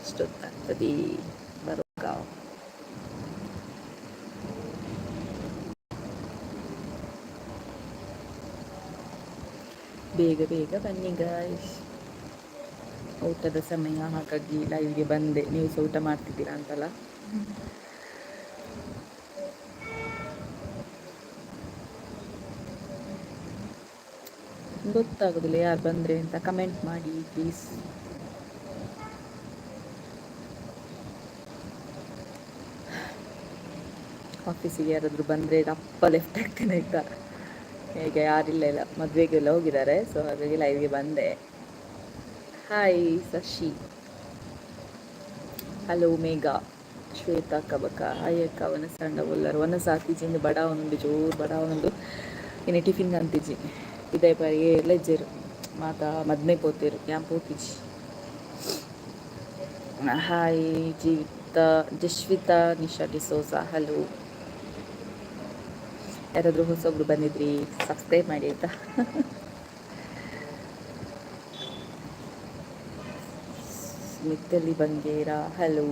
ಎಷ್ಟೊತ್ತಾಗ್ತದೆ ಬರೋಕ? ಬೇಗ ಬೇಗ ಬನ್ನಿ ಗಾಯ್ಸ್. ಊಟದ ಸಮಯ, ಹಾಗಾಗಿ ಲೈವ್ಗೆ ಬಂದೆ. ನೀವು ಸಹ ಊಟ ಮಾಡ್ತಿದ್ದೀರಾ ಅಂತಲ್ಲ? ಗೊತ್ತಾಗೋದಿಲ್ಲ ಯಾರು ಬಂದರೆ ಅಂತ. ಕಮೆಂಟ್ ಮಾಡಿ ಪ್ಲೀಸ್. ಆಫೀಸಿಗೆ ಯಾರಾದರೂ ಬಂದರೆ ರಪ್ಪ ಲೆಫ್ಟ್ ಆಗ್ತೇನೆ, ಆಯ್ತಾ? ಈಗ ಯಾರಿಲ್ಲ, ಇಲ್ಲ ಮದುವೆಗೆಲ್ಲ ಹೋಗಿದ್ದಾರೆ. ಸೊ ಹಾಗಾಗಿ ಲೈವ್ಗೆ ಬಂದೆ. ಹಾಯ್ ಶಶಿ, ಹಲೋ ಮೇಘಾ, ಶ್ವೇತಾ ಕಬಕ, ಹಾಯ್ ಅಕ್ಕ. ವನಸಂಡ ಒಲ್ಲರು ವನಸ ಆತಿಜಿ. ಬಡಾವನುಂಡು, ಜೋರು ಬಡಾವನುಂಡು. ಇನ್ನು ಟಿಫಿನ್ ಅಂತಿಜಿ. ಇದೇ ಬಾರಿ ಏರ್ಲ ಇಜ್ಜೆರು, ಮಾತಾ ಮದ್ಮೆ ಪೋತೇರು, ಯಾನ್ ಪೋತಿಜಿ. ಹಾಯ್ ಜೀವಿತ, ಜಶ್ವಿತಾ, ನಿಶಾ ಡಿಸೋಜಾ, ಹಲೋ. ಯಾರಾದರೂ ಹೊಸೊಬ್ರು ಬಂದಿದ್ರಿ, ಸಬ್ಸ್ಕ್ರೈಬ್ ಮಾಡಿ, ಆಯಿತಾ? ಮಿತ್ತಲಿ ಬಂಗೇರ, ಹಲೋ.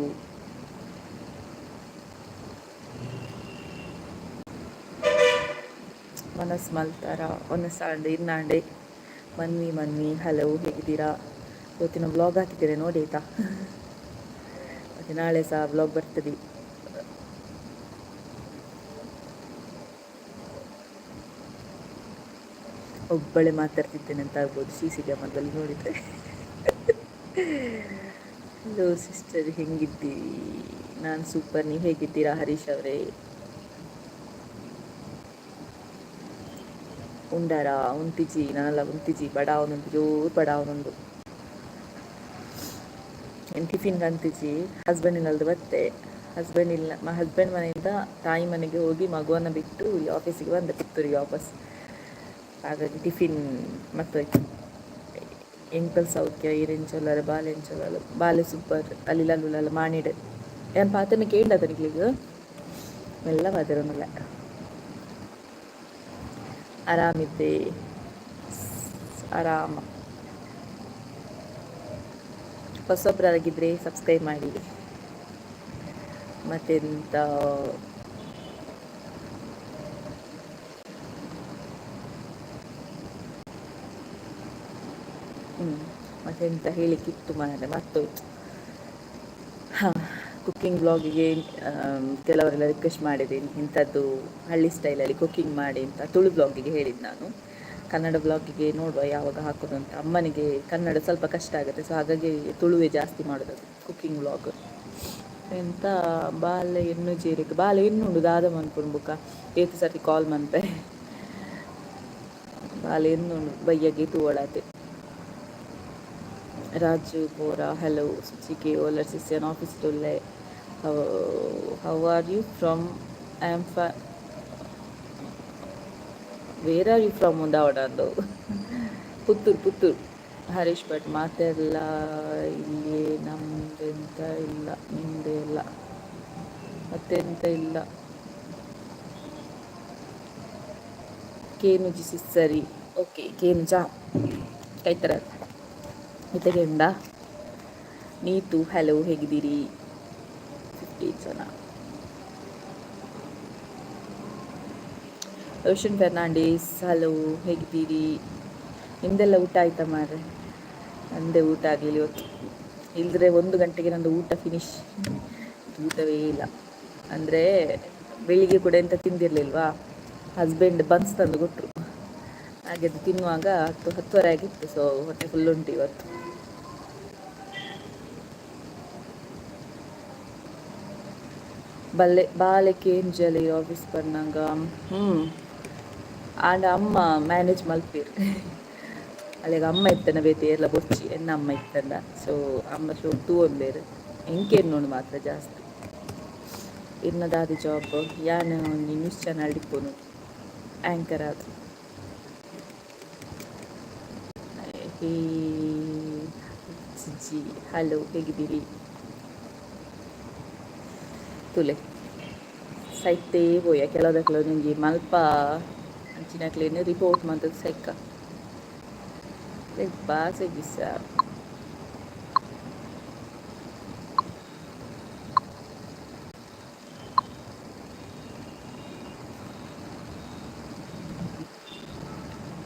ಮನಸ್ ಮಲ್ತಾರ ಒನಸಾಂಡೆ ಇನ್ನಾಂಡೆ. ಮನ್ವಿ, ಮನ್ವಿ, ಹಲೋ, ಹೇಗಿದ್ದೀರಾ? ಇವತ್ತಿನ ವ್ಲಾಗ್ ಹಾಕಿದ್ದೀರಾ ನೋಡಿ, ಆಯಿತಾ? ಮತ್ತು ನಾಳೆ ಸಹ ವ್ಲಾಗ್ ಬರ್ತದೆ. ಒಬ್ಬಳೆ ಮಾತಾಡ್ತಿದ್ದೇನೆ ಅಂತ ಆಗ್ಬೋದು ಸಿ ಸಿ ಕ್ಯಾಮರದಲ್ಲಿ ನೋಡಿದರೆ. ಹಲೋ ಸಿಸ್ಟರ್, ಹೆಂಗಿದ್ದೀರಿ? ನಾನು ಸೂಪರ್, ನೀವು ಹೇಗಿದ್ದೀರಾ ಹರೀಶ್ ಅವರೇ? ಉಂಡಾರಾ? ಉಂತಿಜಿ, ನಾನೆಲ್ಲ ಉಂತಿಜಿ. ಬಡಾವನುಂಡು, ಜೋರು ಬಡಾವನುಂಡು. ಏನು ಟಿಫಿನ್ ಅಂತಿಜಿ. ಹಸ್ಬೆಂಡ್ ಇನ್ನಲ್ದು ಬತ್ತೆ. ಹಸ್ಬೆಂಡ್ ಇಲ್ಲ, ಹಸ್ಬೆಂಡ್ ಮನೆಯಿಂದ ತಾಯಿ ಮನೆಗೆ ಹೋಗಿ ಮಗುವನ್ನು ಬಿಟ್ಟು ಇಲ್ಲಿ ಆಫೀಸಿಗೆ ಬಂದೆ, ಪುತ್ತೂರಿಗೆ ವಾಪಸ್. ಹಾಗಾಗಿ ಟಿಫಿನ್ ಮತ್ತು ಎಂಕಲ್ ಸೌಖ್ಯ. ಈರೆಂಚೊಲ್ಲರು ಬಾಲೆಂಚೊಲ್ಲರು? ಬಾಲೆ ಸೂಪರ್. ಅಲ್ಲಿ ಲಲ್ಲುಲಲ್ಲ ಮಾಣಿಡ್ ಏನು ಪಾತೆನ ಕೇಂಡ ನಿಕ್ಲೆಗ್ ಮೆಲ್ಲ ಪಾತೆರೊಂದುಲ್ಲೆ. ಆರಾಮಿದ್ದೆ, ಆರಾಮ. ಹೊಸೊಬ್ಬರಾಗಿದ್ದರೆ ಸಬ್ಸ್ಕ್ರೈಬ್ ಮಾಡಿ. ಮತ್ತೆಂತ? ಮತ್ತೆಂತ ಹೇಳಿಕ್ಕಿತ್ತು ಮಾರ್ರೆ, ಮರ್ತೋಯ್ತು. ಹಾಂ, ಕುಕ್ಕಿಂಗ್ ವ್ಲಾಗಿಗೆ ಕೆಲವರೆಲ್ಲ ರಿಕ್ವೆಸ್ಟ್ ಮಾಡಿದ್ದೀನಿ, ಇಂಥದ್ದು ಹಳ್ಳಿ ಸ್ಟೈಲಲ್ಲಿ ಕುಕ್ಕಿಂಗ್ ಮಾಡಿ ಅಂತ. ತುಳು ವ್ಲಾಗಿಗೆ ಹೇಳಿದ್ದು ನಾನು. ಕನ್ನಡ ವ್ಲಾಗಿಗೆ ನೋಡುವ ಯಾವಾಗ ಹಾಕೋದು ಅಂತ. ಅಮ್ಮನಿಗೆ ಕನ್ನಡ ಸ್ವಲ್ಪ ಕಷ್ಟ ಆಗುತ್ತೆ, ಸೊ ಹಾಗಾಗಿ ತುಳುವೆ ಜಾಸ್ತಿ ಮಾಡೋದು ಅದು ಕುಕ್ಕಿಂಗ್ ವ್ಲಾಗ್. ಎಂತ ಬಾಲೆ ಎಣ್ಣು ಜೀರಿಗೆ ಬಾಲೆ ಎಣ್ಣುಂಡು ದಾದ ಮನ್ಪುಂಡು ಬುಕ್ಕ ಏತ್ ಸರ್ತಿ ಕಾಲ್ ಮನ್ಪೆ. ಬಾಲೆ ಎನ್ನುಂಡು, ಬಯ್ಯಗೆ ತೂವಳಾತೆ. ರಾಜು ಬೋರಾ, ಹಲೋ. ಸುಚಿಕೆ ಓಲರ್ ಸಿಸ್ಯನ್ ಆಫೀಸ್ ಟುಲ್ಲೆ. How are you from? I am ಫ Where are you from? ಉಂದಾವಡಂದು ಪುತ್ತೂರು, ಪುತ್ತೂರು. ಹರೀಶ್ ಭಟ್, ಮಾತೆಲ್ಲ ಇಲ್ಲಿ ನಮ್ದೆಂತ ಇಲ್ಲ, ನಿಮ್ಮದೇ ಎಲ್ಲ, ಮತ್ತೆಂತ ಇಲ್ಲ. ಕೇನುಜಿ ಸಿಸ್ಸರಿ, ಓಕೆ. ಕೇನುಜಾ ಕೈತರ ಇತೆಗೆಂಡ. ನೀತು, ಹಲೋ, ಹೇಗಿದ್ದೀರಿ? 50 ಜನ. ರೋಷನ್ ಫೆರ್ನಾಂಡಿಸ್, ಹಲೋ, ಹೇಗಿದ್ದೀರಿ? ನಿಮ್ಮದೆಲ್ಲ ಊಟ ಆಯ್ತಾ ಮಾರ್ರೆ? ನಂದೇ ಊಟ ಆಗಲಿಲ್ಲ ಇವತ್ತು. ಇಲ್ಲದ್ರೆ 1 ಗಂಟೆಗೆ ನಂದು ಊಟ ಫಿನಿಶ್. ಊಟವೇ ಇಲ್ಲ. ಅಂದರೆ ಬೆಳಿಗ್ಗೆ ಕೂಡ ಎಂತ ತಿಂದಿರಲಿಲ್ವಾ. ಹಸ್ಬೆಂಡ್ ಬನ್ಸ್ ತಂದು ಕೊಟ್ಟರು. ಹಾಗೆ ಅದು ತಿನ್ನುವಾಗ 10, 10:30 ಆಗಿತ್ತು. ಸೊ ಹೊಟ್ಟೆ ಫುಲ್ ಉಂಟು ಇವತ್ತು. ಬಲ್ಲೆ ಬಾಲೆ ಕೇಂಜಲಿ ಆಫೀಸ್ ಬಂದಾಗ. ಆಂಡ ಅಮ್ಮ ಮ್ಯಾನೇಜ್ ಮಲ್ಪೇರು. ಅಲ್ಲಿಗೆ ಅಮ್ಮ ಇತ್ತನ ಬೇತೆ ಎಲ್ಲ ಬೊಚ್ಚಿ ಎನ್ನ ಅಮ್ಮ ಇತ್ತಂದ. ಸೊ ಅಮ್ಮ ಶೋ ತೂವೊಂದೇರು, ಎಂಕೇನು ಮಾತ್ರ ಜಾಸ್ತಿ. ಇರ್ನ ದಾದಿ ಜಾಬ್? ಯಾನ್ ಒಂಜಿ ನ್ಯೂಸ್ ಚಾನಲ್ ಇಪ್ಪುನು, ಆ್ಯಂಕರ್ ಆದ್. ಹೇ ಜಿ, ಹಲೋ, ಹೇಗಿದ್ದೀರಿ? ತುಲೆ ಸೈತೇ ಪೋಯ. ಕೆಲವುದಕ್ಲು ಒಂಜಿ ಮಲ್ಪ ಅಂಚಿನಕ್ಲೆನ್ ರಿಪೋರ್ಟ್ ಮಂತುದು ಸೈಕ ಬಾಸೆ ಬಿಸ.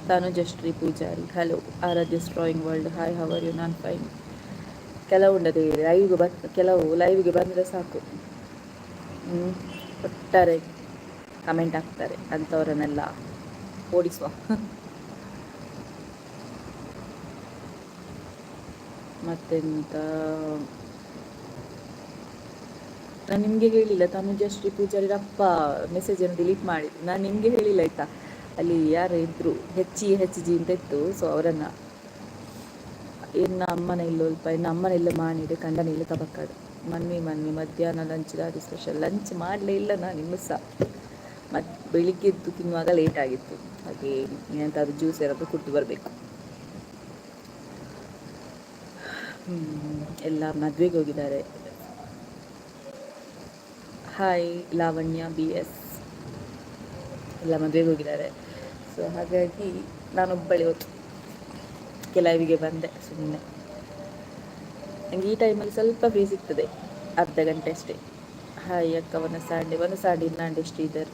Tanujashree Poojary, hello. Aaradhya drawing world, hi, how are you? ನಾನು ಫೈನ್. ಕೆಲವು ಉಂಡದೆ ಲೈವ್ಗೆ ಬತ್, ಕೆಲವು ಲೈವ್ಗೆ ಬಂದರೆ ಸಾಕು, ಒಟ್ಟಾರೆ ಕಮೆಂಟ್ ಹಾಕ್ತಾರೆ. ಅಂಥವರನ್ನೆಲ್ಲ ಓಡಿಸುವ. ಮತ್ತೆಂತ, ನಾನು ನಿಮಗೆ ಹೇಳಿಲ್ಲ. ತನುಜಶ್ರೀ ಪೂಜಾರಿ ಅಪ್ಪ ಮೆಸೇಜನ್ನು ಡಿಲೀಟ್ ಮಾಡಿ. ನಾನು ನಿಮಗೆ ಹೇಳಿಲ್ಲ, ಆಯಿತಾ? ಅಲ್ಲಿ ಯಾರು ಇದ್ದರು, ಹೆಚ್ ಇ ಹೆಚ್ ಜಿ ಅಂತ ಇತ್ತು. ಸೊ ಅವರನ್ನು ಇನ್ನು ಅಮ್ಮನ ಇಲ್ಲೊಲ್ಪ, ಇನ್ನು ಅಮ್ಮನ ಇಲ್ಲ ಮಾಣಿಡು, ಕಂಡನ ಇಲ್ಲ ತಬಕ್ಕಾಡು. ಮನ್ವಿ ಮನ್ವಿ, ಮಧ್ಯಾಹ್ನ ಲಂಚ್ ಅದು ಸ್ಪೆಷಲ್? ಲಂಚ್ ಮಾಡಲೇ ಇಲ್ಲ ನಾನು ಇನ್ನೂ ಸಹ. ಮತ್ತು ಬೆಳಿಗ್ಗೆ ಎದ್ದು ತಿನ್ನುವಾಗ ಲೇಟ್ ಆಗಿತ್ತು. ಹಾಗೆ ಎಂತಾದರೂ ಜ್ಯೂಸ್ ಏನಾದರೂ ಕುಡಿದು ಬರಬೇಕು. ಎಲ್ಲ ಮದುವೆಗೆ ಹೋಗಿದ್ದಾರೆ. Hi Lavanya B S. ಎಲ್ಲ ಮದುವೆಗೆ ಹೋಗಿದ್ದಾರೆ. ಸೊ ಹಾಗಾಗಿ ನಾನೊಬ್ಬಳೆ ಇವತ್ತು ಕೆಲವಿಗೆ ಬಂದೆ ಸುಮ್ಮನೆ. ನನಗೆ ಈ ಟೈಮಲ್ಲಿ ಸ್ವಲ್ಪ ಫ್ರೀ ಸಿಗ್ತದೆ, ಅರ್ಧ ಗಂಟೆ ಅಷ್ಟೇ. ಹಾಯ್ ಅಕ್ಕ, ವನಸಾಂಡೆ ವನಸಾಂಡೆ ಇನ್ನಾಂಡೆ ಶ್ರೀಧರ್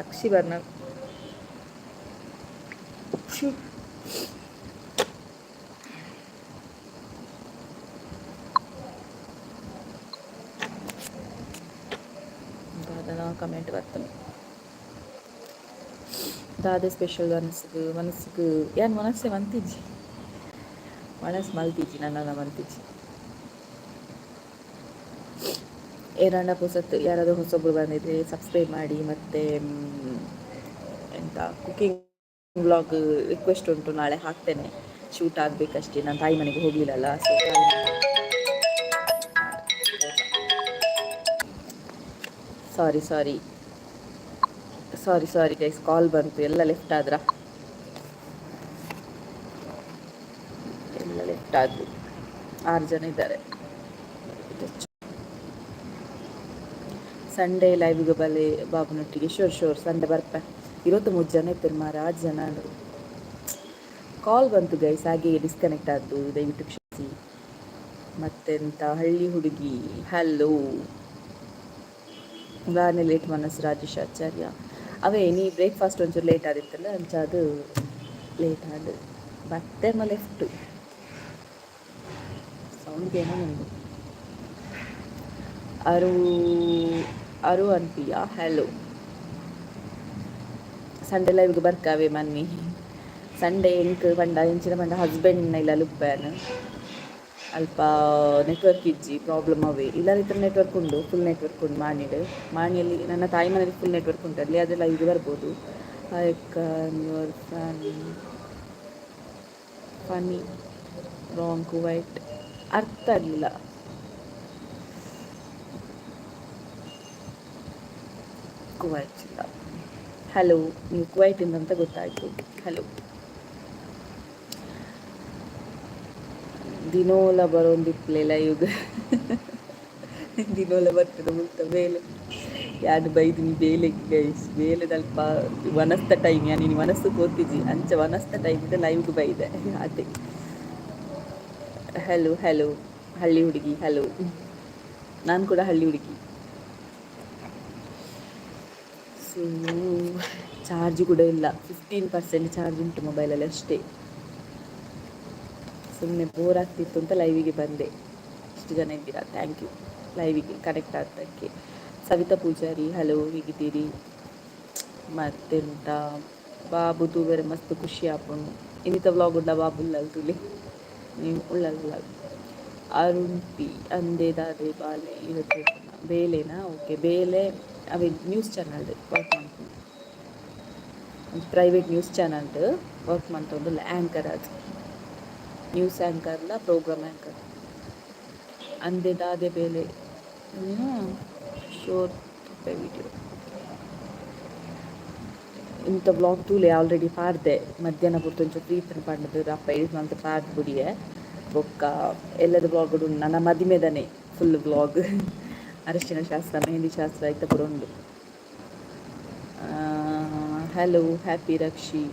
ಅಕ್ಷಿ ಬರ್ನ. ಕಮೆಂಟ್ ಬರ್ತದೆ. ದಾದೆ ಸ್ಪೆಷಲ್ ಮನಸ್ಸಿಗೆ ಮನಸ್ಸಿಗೆ ಏನು? ಮನಸ್ಸೇ ಮಂತಿಜ್ಜಿ, ಮನಸ್ಸು ಮಲ್ತಿಜ್ಜಿ, ನನ್ನ ಮಂತಿಜ್ಜಿ. ಏನಾಂಡ ಪೊಸತ್ತು ಯಾರಾದರೂ ಹೊಸೊಬ್ರು ಬಂದಿದ್ರೆ ಸಬ್ಸ್ಕ್ರೈಬ್ ಮಾಡಿ. ಮತ್ತು ಎಂತ, ಕುಕ್ಕಿಂಗ್ ಬ್ಲಾಗ್ ರಿಕ್ವೆಸ್ಟ್ ಉಂಟು, ನಾಳೆ ಹಾಕ್ತೇನೆ. ಶೂಟ್ ಆಗಬೇಕಷ್ಟೇ. ನಾನು ತಾಯಿ ಮನೆಗೆ ಹೋಗಲಿಲ್ಲಲ್ಲ. So sorry sorry sorry sorry guys, call ಬಂತು. ಎಲ್ಲ ಲೆಫ್ಟ್ ಆದ್ರ, ಎಲ್ಲ ಲೆಫ್ಟ್ ಆದ್ರು. ಆರು ಜನ ಇದ್ದಾರೆ. ಸಂಡೇ ಲೈವ್ಗೆ ಬಲೆ ಬಾಬುನೊಟ್ಟಿಗೆ. ಶೋರ್ ಶೋರ್, ಸಂಡೇ ಬರ್ಪ. 23 ಜನ ಇರ್ತಾರೆ ಮಾರ, ಆರು ಜನ. ಕಾಲ್ ಬಂತು ಗೈಸ್, ಹಾಗೆ ಡಿಸ್ಕನೆಕ್ಟ್ ಆದ್ದು, ದಯವಿಟ್ಟು ಕ್ಷಮಿಸಿ. ಮತ್ತೆಂತ, ಹಳ್ಳಿ ಹುಡುಗಿ, ಹಲೋ. ದಾನೆ ಲೇಟ್ ಮನಸ್ಸು ರಾಜೇಶ್ ಆಚಾರ್ಯ. ಅವೇ ನೀ ಬ್ರೇಕ್ಫಾಸ್ಟ್ ಒಂಚೂರು ಲೇಟ್ ಆದಿತ್ತಲ್ಲ, ಅಂಚ ಅದು ಲೇಟ್ ಆದ. ಬತ್ತೆರ್ನ ಲೆಫ್ಟ್ ಸೌಂಡ್ಗೆ ಏನೋ ನಿಮ್ಮದು. ಅರು ಅರು ಅನ್ಪಿಯಾ, ಹಲೋ. ಸಂಡೇ ಲೈವ್ಗೆ ಬರ್ಕಾವೆ ಮನ್ನಿ. ಸಂಡೇ ಎಂಕ್ ಪಂಡ ಎಂಚಿನ ಪಂಡ ಹಸ್ಬೆಂಡ್ ಇಲ್ಲ ಲುಪ್ಪನ್ ಅಲ್ಪ ನೆಟ್ವರ್ಕ್ ಇಜ್ಜಿ, ಪ್ರಾಬ್ಲಮ್ ಅವೇ. ಇಲ್ಲದಿದ್ದರೆ ನೆಟ್ವರ್ಕ್ ಉಂಟು, ಫುಲ್ ನೆಟ್ವರ್ಕ್ ಉಂಟು ಮಾಣಿಡ್. ಮಾಣಿಯಲ್ಲಿ ನನ್ನ ತಾಯಿ ಮನೇಲಿ ಫುಲ್ ನೆಟ್ವರ್ಕ್ ಉಂಟು. ಅಲ್ಲಿ ಅದೆಲ್ಲ ಇದು ಬರ್ಬೋದು. I can your fan funny wrong Kuwait, ಅರ್ಥ ಆಗಲಿಲ್ಲ. ಕುವೈಟ್ ಇಲ್ಲ. ಹಲೋ, ನೀವು ಕುವೈಟಿಂದ ಅಂತ ಗೊತ್ತಾಯಿತು. ಹಲೋ. ದಿನೋಲ ಬರೋಂದಿಪ್ಲೆಲ್ಲ ಇವಾಗ ದಿನೋಲ ಬರ್ತದೆ ಮುಲ್ತ ಬೇಲೆ. ಯಾರು ಬೈದಿನಿ ಬೇಲೆಗೆ ಗೈಸ್? ಬೇಲೆದಲ್ಪ ವನಸ್ತ ಟೈಮ್ ಯಾ ನೀನು ವನಸ್ಸು ಕೋತಿಜಿ ಅಂಚ ವನಸ್ತ ಟೈಮ್ ಇದೆ, ಲೈವ್ಗೆ ಬೈದೆ ಅದೇ. ಹಲೋ ಹಲೋ, ಹಳ್ಳಿ ಹುಡುಗಿ, ಹಲೋ. ನಾನು ಕೂಡ ಹಳ್ಳಿ ಹುಡುಗಿ. ಸೊ ಚಾರ್ಜ್ ಕೂಡ ಇಲ್ಲ, 15% ಚಾರ್ಜ್ ಉಂಟು ಮೊಬೈಲಲ್ಲಿ ಅಷ್ಟೇ. ಸುಮ್ಮನೆ ಬೋರ್ ಆಗ್ತಿತ್ತು ಅಂತ ಲೈವಿಗೆ ಬಂದೆ. ಇಷ್ಟು ಜನ ಇದ್ದೀರಾ, thank you ಲೈವಿಗೆ ಕನೆಕ್ಟ್ ಆದಕ್ಕೆ. ಸವಿತಾ ಪೂಜಾರಿ, ಹಲೋ, ಹೇಗಿದ್ದೀರಿ? ಮತ್ತೆಂತ, ಬಾಬು ತೂವೆರೆ ಮಸ್ತ್ ಖುಷಿ ಆಪುಂಡು. ಇನ್ನಿತ ವ್ಲಾಗ್ ಉಂಡ ಬಾಬು ಉಲ್ಲಲ್ ತುಲೆ ನೀವು ಉಳ್ಳಲ್ ಉಳ್ಳಲ್. ಅರುಣ್ ಪಿ ಅಂದೆ ದಾದೆ ಬಾಲೆ ಇವತ್ತು ಬೇಲೆನಾ? ಓಕೆ, ಬೇಲೆ ಅವೇ ನ್ಯೂಸ್ ಚಾನಲ್ ವರ್ಕ್ ಮಾಡ್ತೀನಿ. ಒಂದು ಪ್ರೈವೇಟ್ ನ್ಯೂಸ್ ಚಾನಲ್ ವರ್ಕ್ ಮಾಡ್ತಾ ಆ್ಯಂಕರ್, ಅದು ನ್ಯೂಸ್ ಆ್ಯಂಕರ್ಲ, ಪ್ರೋಗ್ರಾಮ್ ಆ್ಯಂಕರ್. ಅಂದೆ ದಾದೆ ಬೇಲೆ ಶೋರ್ ವಿಡಿಯೋ. ಇಂಥ ವ್ಲಾಗ್ ತೂಲೆ, ಆಲ್ರೆಡಿ ಪಾಡ್ದೆ. ಮಧ್ಯಾಹ್ನ ಪುರ್ತು ಒಂಚೂರು ಫ್ರೀ ಇತ್ತನ ಪಂಡದು ಅಪ್ಪ ಎಡಿಟ್ ಮಂತ್ ಪಾಡ್ದು ಬುಡಿಯೆ. ಬೊಕ್ಕ ಎಲ್ಲದ ವ್ಲಾಗ್ ಉಂಡು. ನನ್ನ ಮದಿಮೆದನೆ ಫುಲ್ ವ್ಲಾಗ್, ಅರಿಶಿನ ಶಾಸ್ತ್ರ, ಮೆಹಂದಿ ಶಾಸ್ತ್ರ ಇತ್ತ ಪೂರ ಉಂಡು. Hello happy Rakshi.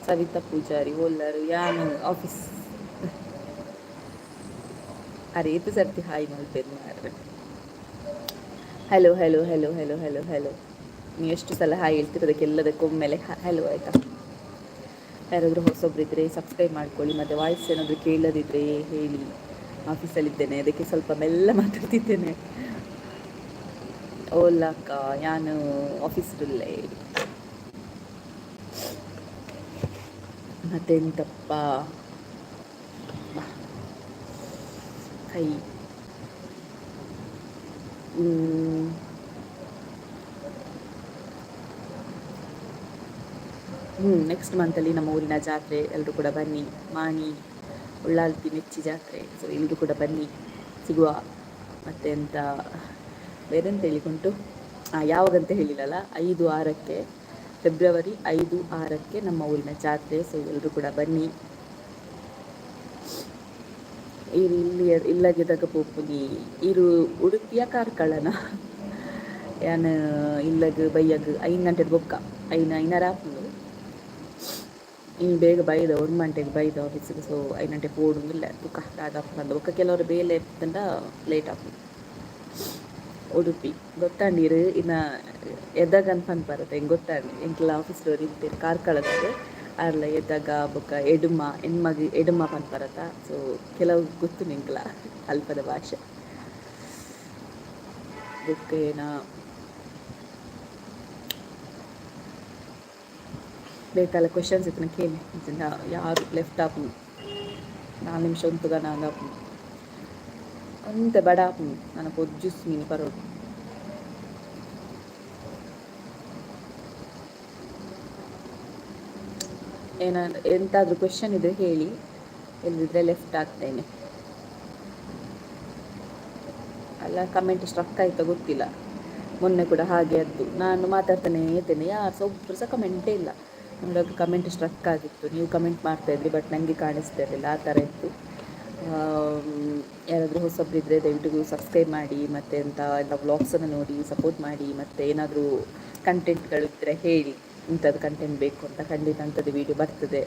ಸವಿತಾ ಪೂಜಾರಿ ಓಲ್ಲರು? ಯಾನು ಆಫೀಸ್. ಅರೆ ಏತ್ ಸರ್ತಿ ಹಾಯ್ ಮಲ್ಪೆರ್ ಮಾರ್ರೆ. Hello hello hello hello hello hello. ನೀವು ಎಷ್ಟು ಸಲ ಹಾಯ್ ಹೇಳ್ತೀರ ಅದಕ್ಕೆಲ್ಲದಕ್ಕೂ ಒಮ್ಮೆಲೆ ಹಲೋ, ಆಯಿತಾ? ಯಾರಾದರೂ ಹೊಸೊಬ್ಬರಿದ್ದರೆ ಸಬ್ಸ್ಕ್ರೈಬ್ ಮಾಡ್ಕೊಳ್ಳಿ. ಮತ್ತು ವಾಯ್ಸ್ ಏನಾದರೂ ಕೇಳದಿದ್ದರೆ ಹೇಳಿ. ಆಫೀಸಲ್ಲಿದ್ದೇನೆ, ಅದಕ್ಕೆ ಸ್ವಲ್ಪ ಮೆಲ್ಲ ಮಾತಾಡ್ತಿದ್ದೇನೆ. ಓಲಕ್ಕ, ನಾನು ಆಫೀಸಲ್ಲೇ. ಮತ್ತೆಂತಪ್ಪ, ಕೈ ನೆಕ್ಸ್ಟ್ ಮಂತಲ್ಲಿ ನಮ್ಮ ಊರಿನ ಜಾತ್ರೆ, ಎಲ್ಲರೂ ಕೂಡ ಬನ್ನಿ. ಮಾಣಿ ಉಳ್ಳಾಲ್ತಿ ಮೆಚ್ಚಿ ಜಾತ್ರೆ. ಸೊ ಎಲ್ಲರೂ ಕೂಡ ಬನ್ನಿ, ಸಿಗುವ. ಮತ್ತೆ ಎಂತ ಬೇರೆಂತ ಹೇಳಿಕೊಂಟು? ಯಾವಾಗಂತ ಹೇಳಿಲ್ಲಲ್ಲ, 5-6ಕ್ಕೆ, ಫೆಬ್ರವರಿ 5-6ಕ್ಕೆ ನಮ್ಮ ಊರಿನ ಜಾತ್ರೆ. ಸೊ ಎಲ್ಲರೂ ಕೂಡ ಬನ್ನಿ. ಇರು ಇಲ್ಲಿ ಇಲ್ಲಗಿದಾಗ ಪೋಪುನಿ ಇರು ಉಡುಪಿಯ ಕಾರ್ಕಳನ? ಯಾನ್ ಇಲ್ಲಗ್ ಬಯ್ಯಗ್ 5 ಗಂಟೆದ ಬೊಕ್ಕ, ಐನ ಐನರ ಆಪುಂಡು. ಇನ್ನು ಬೇಗ ಬೈದ, 1 ಗಂಟೆಗೆ ಬೈದ ಆಫೀಸಿಗೆ. ಸೊ 5 ಗಂಟೆ ಪೋಡುಂದಿಲ್ಲ, ತುಕ ದಾದ ಬಂದ ಬೊಕ್ಕ ಕೆಲವರು ಬೇಲೆ ತಂಡ ಲೇಟ್ ಆಪುಂಡು. ಉಡುಪಿ ಗೊತ್ತಾಂಡೀರು ಇನ್ನು ಎದಾಗ ಪನ್ಪರತೆ ಹೆಂಗೆ ಗೊತ್ತಾಂಡಿ. ಎಂಕ್ಲ ಆಫೀಸ್ದವ್ರು ಇತ್ತೆರ್ ಕಾರ್ಕಳದವ್ರು. ಅರ್ಲ ಎದಾಗ ಬೊಕ್ಕ ಎಡುಮ ಎನ್ಮಗ್ ಎಡುಮ ಪನ್ಪರತ. ಸೊ ಕೆಲವು ಗೊತ್ತು ಎಂಕ್ಲ ಅಲ್ಪದ ಭಾಷೆ. ಬೊಕ್ಕ ಏನ ಬೇಕಲ್ಲ ಕ್ವೆಶನ್ಸ್ ಇತ್ತನ ಕೇಳಿ. ಯಾರು ಲೆಫ್ಟ್ ಆಪುಂಡು 4 ನಿಮಿಷ ಉಂತುಗ ನಾಂದ ಆಪುಂಡು ಒಂತೆ ಬಡ ಆಪುಂಡು. ನನ ಪೊಜ್ಜುಸ್ ಮೀನು ಪರೋಡು. ಏನಾದ್ರು ಎಂತಾದರೂ ಕ್ವೆಶನ್ ಇದ್ರೆ ಹೇಳಿ, ಇಲ್ಲದಿದ್ದರೆ ಲೆಫ್ಟ್ ಆಗ್ತೇನೆ. ಅಲ್ಲ, ಕಮೆಂಟ್ ಸ್ಟ್ರಕ್ ಆಯ್ತಾ ಗೊತ್ತಿಲ್ಲ. ಮೊನ್ನೆ ಕೂಡ ಹಾಗೆ ಆದ್ದು. ನಾನು ಮಾತಾಡ್ತಾನೆ ಇದ್ದೇನೆ, ಯಾರು ಸಹ ಒಬ್ಬರು ಸಹ ಕಮೆಂಟೇ ಇಲ್ಲ. ನೋಡುವಾಗ ಕಮೆಂಟ್ ಸ್ಟ್ರಕ್ ಆಗಿತ್ತು. ನೀವು ಕಮೆಂಟ್ ಮಾಡ್ತಾಯಿದ್ರಿ, ಬಟ್ ನನಗೆ ಕಾಣಿಸ್ತಾ ಇರಲಿಲ್ಲ, ಆ ಥರ ಇತ್ತು. ಯಾರಾದರೂ ಹೊಸಬ್ರಿದ್ದರೆ ದಯವಿಟ್ಟು ಸಬ್ಸ್ಕ್ರೈಬ್ ಮಾಡಿ. ಮತ್ತು ಎಂಥ ಎಲ್ಲ ವ್ಲಾಗ್ಸನ್ನು ನೋಡಿ ಸಪೋರ್ಟ್ ಮಾಡಿ. ಮತ್ತು ಏನಾದರೂ ಕಂಟೆಂಟ್ಗಳು ಇದ್ದರೆ ಹೇಳಿ, ಇಂಥದ್ದು ಕಂಟೆಂಟ್ ಬೇಕು ಅಂತ. ಖಂಡಿತ ಅಂಥದ್ದು ವೀಡಿಯೋ ಬರ್ತದೆ.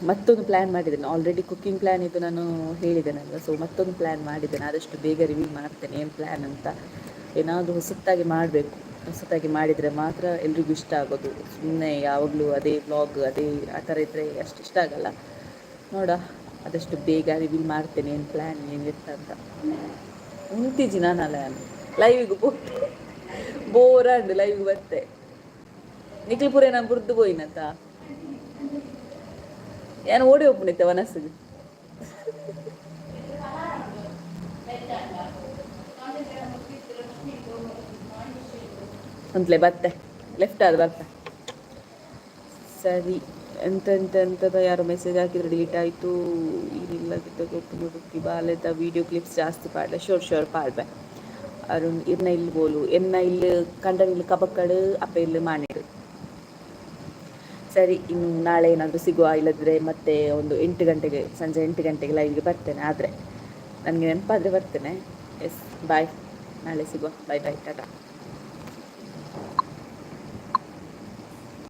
ಮತ್ತೊಂದು ಪ್ಲ್ಯಾನ್ ಮಾಡಿದ್ದೇನೆ. ಆಲ್ರೆಡಿ ಕುಕ್ಕಿಂಗ್ ಪ್ಲ್ಯಾನ್ ಇದು ನಾನು ಹೇಳಿದ್ದೇನಲ್ವ. ಸೊ ಮತ್ತೊಂದು ಪ್ಲ್ಯಾನ್ ಮಾಡಿದ್ದೇನೆ. ಆದಷ್ಟು ಬೇಗ ರಿವೀಲ್ ಮಾಡ್ತೇನೆ ಏನು ಪ್ಲ್ಯಾನ್ ಅಂತ. ಏನಾದರೂ ಹೊಸತಾಗಿ ಮಾಡಬೇಕು. ಹೊಸತಾಗಿ ಮಾಡಿದರೆ ಮಾತ್ರ ಎಲ್ರಿಗೂ ಇಷ್ಟ ಆಗೋದು. ಸುಮ್ಮನೆ ಯಾವಾಗಲೂ ಅದೇ ವ್ಲಾಗ್, ಅದೇ ಆ ಥರ ಇದ್ದರೆ ಅಷ್ಟು ಇಷ್ಟ ಆಗಲ್ಲ. ನೋಡ, ಆದಷ್ಟು ಬೇಗ ರಿವೀಲ್ ಮಾಡ್ತೇನೆ ಏನು ಪ್ಲ್ಯಾನ್ ಏನಿರ್ತ ಅಂತ. ಉಂತಿಜಿ ನಾನಲ್ಲ, ನಾನು ಲೈವಿಗೆ ಪೋತೆ ಬೋರ್ ಅಂಡ್ ಲೈವ್ಗೆ ಬರ್ತೆ. ನಿಖಿಲ್ ಪೂರ ನಾನು ಬುರ್ದು ಪೋಯಿನತ ಏನು ಓಡಿ ಒಪ್ಪುನಿತ್ತೆ ವನಸ್ಸಿಗೆ. ಅಂತಲೇ ಬತ್ತೆ ಲೆಫ್ಟ್ ಆದ ಬರ್ತೆ. ಸರಿ, ಎಂತ ಎಂತ ಎಂತದ ಯಾರೋ ಮೆಸೇಜ್ ಹಾಕಿದ್ರೆ ಡಿಲೀಟ್ ಆಯಿತು. ಏನಿಲ್ಲ ಬಾಲೆದ ವೀಡಿಯೋ ಕ್ಲಿಪ್ಸ್ ಜಾಸ್ತಿ ಪಾಡಲೆ. ಶೋರ್ ಶೋರ್ ಪಾಡ್ಬೆ. ಅರುಣ್ ಇರ್ನ ಇಲ್ಲಿ ಬೋಲು ಎನ್ನ ಇಲ್ಲಿ ಕಂಡನ ಇಲ್ಲಿ ಕಬಕ್ಕಡು ಅಪ್ಪ ಇಲ್ಲಿ ಮಾಣಿಡು. ಸರಿ, ಇನ್ನು ನಾಳೆ ಏನಾದರೂ ಸಿಗುವ, ಇಲ್ಲದ್ರೆ ಮತ್ತೆ ಒಂದು 8 ಗಂಟೆಗೆ, ಸಂಜೆ 8 ಗಂಟೆಗೆ ಲೈವ್ಗೆ ಬರ್ತೇನೆ. ಆದರೆ ನನಗೆ ನೆನಪಾದರೆ ಬರ್ತೇನೆ. ಎಸ್, ಬಾಯ್, ನಾಳೆ ಸಿಗುವ. Bye bye, Tata.